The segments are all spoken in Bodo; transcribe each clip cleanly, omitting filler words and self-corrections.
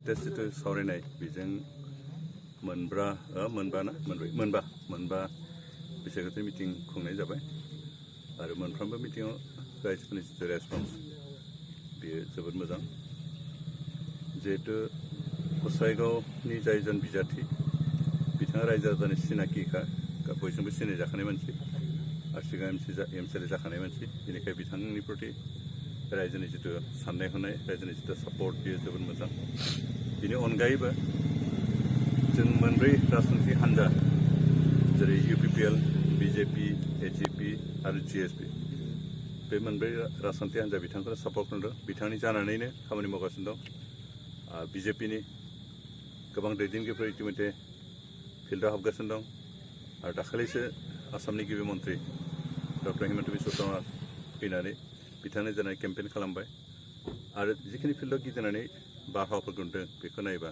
लेटेस्ट जितु सावरायनाय बेजों मोनबा बिसायख'थि मिटिं खुंनाय जाबाय आरो मोनफ्रोमबो मिटिङाव रायजोफोरनि जितु रेसपन्स बेयो जोबोद मोजां जिहेतु गसाइगावनि जायजोन बिजाथि बिथाङा रायजो राजानि सिनाखिखा बयजोंबो सिनायजाखानाय मानसि आरो सिगां एमसिएलए जाखानाय मानसि बेनिखायनो बिथांनि प्रति रायजोनि जितु साननाय हनाय रायजोनि जितु सापर्ट बेयो जोबोद मोजां बेनि अनगायैबो जों मोनब्रै राजखान्थि हान्जा जेरै इउपिपिएल बिजेपि एजिपि आरो जिएसपि बे मोनब्रै राजखान्थि हान्जा बिथांखौनो सापर्ट खालामदों बिथांनि जानानैनो खामानि मावगासिनो दं बिजेपिनि गोबां दैदेनगिरिफोर इतिमध्य फिल्डआव हाबगासिनो दं आरो दाखालिसो आसामनि गिबि मन्थ्रि डक्टर हिमन्त बिश्व शर्मा फैनानै बिथांनो जानाय केम्पेइन खालामबाय आरो जिखिनि फिल्डआव गिदिंनानै बारहावाफोरखौ नुदों बेखौ नायोबा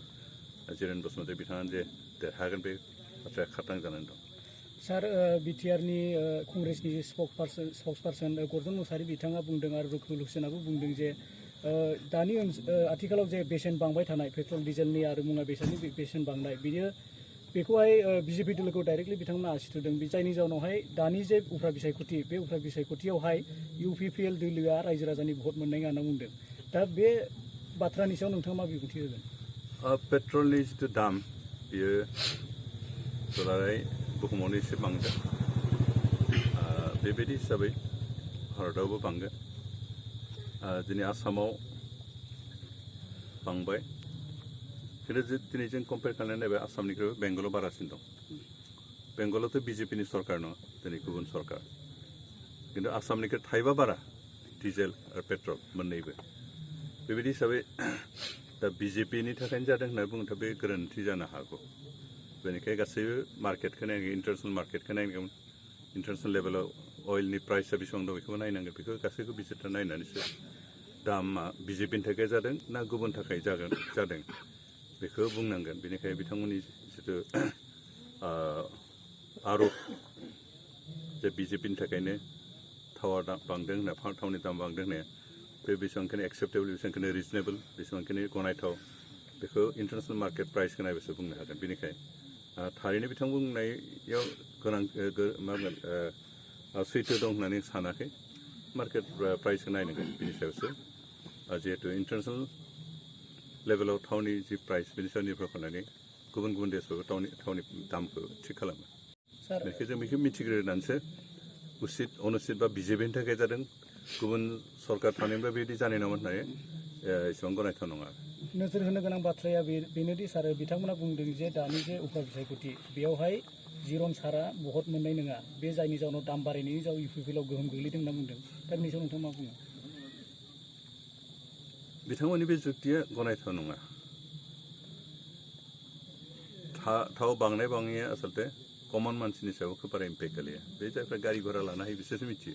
जिरेन बसुमतारी बिथाङा जे देरहागोन बे बाथ्राया खाथां जानानै दं। सार बिटिआरनि कंग्रेसनि स्पक्सपार्सन गर्जन मुसाहारि बिथाङा बुंदों आरो रुकुल हुसेनाबो बुंदों जे दानि आथिखालाव जे बेसेन बांबाय थानाय पेट्रल डिजेलनि आरो मुवा बेसादनि बेसेन बांनाय बेखौहाय बिजेपि दलखौ डाइरेक्टलि बिथांमोना आसि थुदों जायनि जाउनावहाय दानि जे उफ्रा बिसायख'थि बे उफ्रा बिसायख'थियावहाय इउपिपिएल दलआ रायजो राजानि भट मोननाय होनना बुंदों दा बे बाथ्रानि सायाव नोंथाङा मा बिबुंथि होगोन? पेट्रलनि जितु दाम बेयो दुलाराय बुहुमावनो एसे बांदों बेबायदि हिसाबै भारतआवबो बांगोन दिनै आसामाव बांबाय खिन्थु दिनै जों कम्पेयार खालामनानै नायबाय आसामनिख्रुइबो बेंगलाव बारासिन दं बेंगलावथ' बिजेपिनि सरकार नङा दिनै गुबुन सरकार खिन्थु आसामनिख्रुइ थाइबा बारा डिजेल आरो पेट्रल मोननैबो बेबायदि हिसाबै दा बिजेपिनि थाखायनो जादों होनना बुङोब्ला बे गोरोन्थि जानो हागौ बेनिखायनो गासैबो मार्केटखौ नायनांगोन इन्टारनेसनेल मार्केटखौ नायनांगोन इन्टारनेसनेल लेभेलाव अइलनि प्राइसआ बेसेबां दं बेखौबो नायनांगोन बेखौ गासैखौ बिजिरना नायनानैसो दामा बिजेपिनि थाखाय जादों ना गुबुन थाखाय जादों बेखौ बुंनांगोन बेनिखायनो बिथांमोननि जितु आर'प जे बिजेपिनि थाखायनो थावा बांदों होनना थावनि दाम बांदों होननाया बे बेसेबांखिनि एक्सेप्टेबल बेसेबांखिनि रिजनेबल बेसेबांखिनि गनायथाव बेखौ इन्टारनेसनेल मार्केट प्राइसखौ नायबासो बुंनो हागोन बेनिखायनो थारैनो बिथां बुंनायाव मा बुंगोन सैथो दं होननानै सानाखै मार्केट प्राइसखौ नायनांगोन बिनि सायावसो जिहेतु इन्टारनेसनेल लेभेलाव थावनि जि प्राइस बेनि सायाव निर्भर खालामनानै गुबुन गुबुन देशफ्राबो थावनि दामखौ थिग खालामो बेखौ जों बेखौ मिथिग्रोनानैसो उसित अनुसित बा बिजेपिनि थाखाय जादों गुबुन सरकार थानायनिफ्राय बेबायदि जानाय नङा होननानै एसेबां गनायथाव नङा। नोजोर होनो गोनां बाथ्राया बेनोदि सार बिथांमोना बुंदों जे दानि जे उफ्रा बिसायख'थि बेयावहाय जिरन सारा भट मोननाय नङा बे जायनि जाउनाव दाम बारायनायनि जाउनाव इउपिपिएलआव गोहोम गोग्लैदों होनना बुंदों दा बेनि सायाव नोंथाङा मा बुङो? बिथांमोननि बे जुक्तिया गनायथाव नङा थाव बांनाय बाङैया आसलते कमन मानसिनि सायाव खोब बारा इम्पेक्ट गोलैया बे जायफ्रा गारि घरा लानो हायो बिसोरसो मिथियो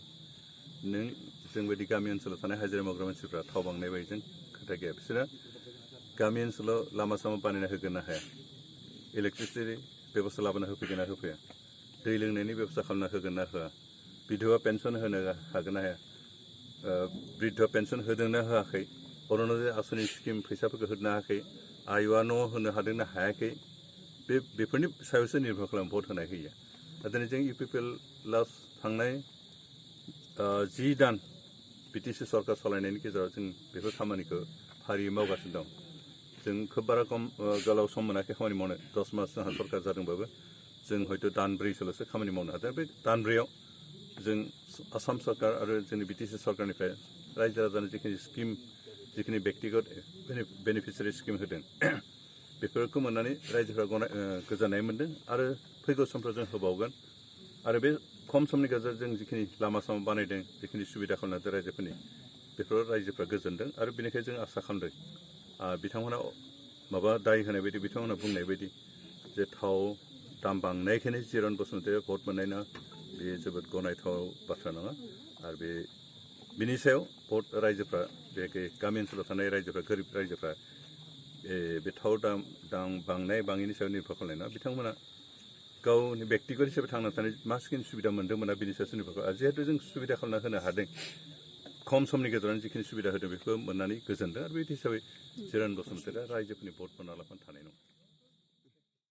नों जोंबायदि गामि ओनसोलाव थानाय हाजिरा मावग्रा मानसिफ्रा थाव बांनाय बायदिजों खोथा गैया बिसोरो गामि ओनसोलाव लामा सामा बानायना होगोन ना हाया इलेक्ट्रिसिटि बेबस्था लाबोना होफैगोन ना होफैया दै लोंनायनि बेबस्था खालामना होगोन ना होआ बिधवा पेन्सन होनो हागोन ना हाया बृद्ध पेन्सन होदों ना होआखै अरुण'दय आसनि स्किम फैसाफोरखौ होनो हायाखै आयुआ न' होनो हादों ना हायाखै बेफोरनि सायावसो निर्भर खालामो भट होनाय होयो दिनै जों इउपिपिएलआव थांनाय 10 दान बिटिसि सरकार सालायनायनि गेजेराव जों बेफोर खामानिखौ फारियै मावगासिनो दं जों खोब बारा गोलाव सम मोनाखै खामानि मावनो 10 मास जोंहा सरकार जादोंबाबो जों हयथ' दानब्रैसोल'सो खामानि मावनो हादों बे दानब्रैयाव जों आसाम सरकार आरो जोंनि बिटिसि सरकारनिफ्राय रायजो राजानो जिखिनि बेक्तिगत बेनिफिसियारि स्किम होदों बेफोरखौ मोननानै रायजोफ्रा गोजोननाय मोन्दों आरो फैगौ समफ्राव जों होबावगोन आरो बे खम समनि गेजेरजों जिखिनि लामा सामा बानायदों जिखिनि सुबिदा खालामदों रायजोफोरनि बेफोराव रायजोफ्रा गोजोनदों आरो बेनिखायनो जों आसा खालामदों बिथांमोना माबा दाय होनाय बायदि बिथांमोना बुंनाय बायदि जे थाव दाम बांनायखायनो जिरन बसुमतारीया भट मोननाय ना बे जोबोद गनायथाव बाथ्रा नङा आरो बिनि सायाव भट रायजोफ्रा बे गामि ओनसोलाव थानाय रायजोफ्रा गोरिब रायजोफ्रा बे थाव दाम बांनाय बाङैनि सायाव निर्भर खालामनाय नङा बिथांमोना गावनि बेक्तिगत हिसाबै थांना थानाय मा स्किम सुबिदा मोन्दोंमोना बिनि सायावसो निर्भर खालामो जिहेतु जों सुबिदा खालामना होनो हादों खम समनि गेजेरावनो जिखिनि सुबिदा होदों बेखौ मोननानै गोजोनदों आरो बे हिसाबै जिरान बसुमतारीया रायजोफोरनि भट मोना लाफानो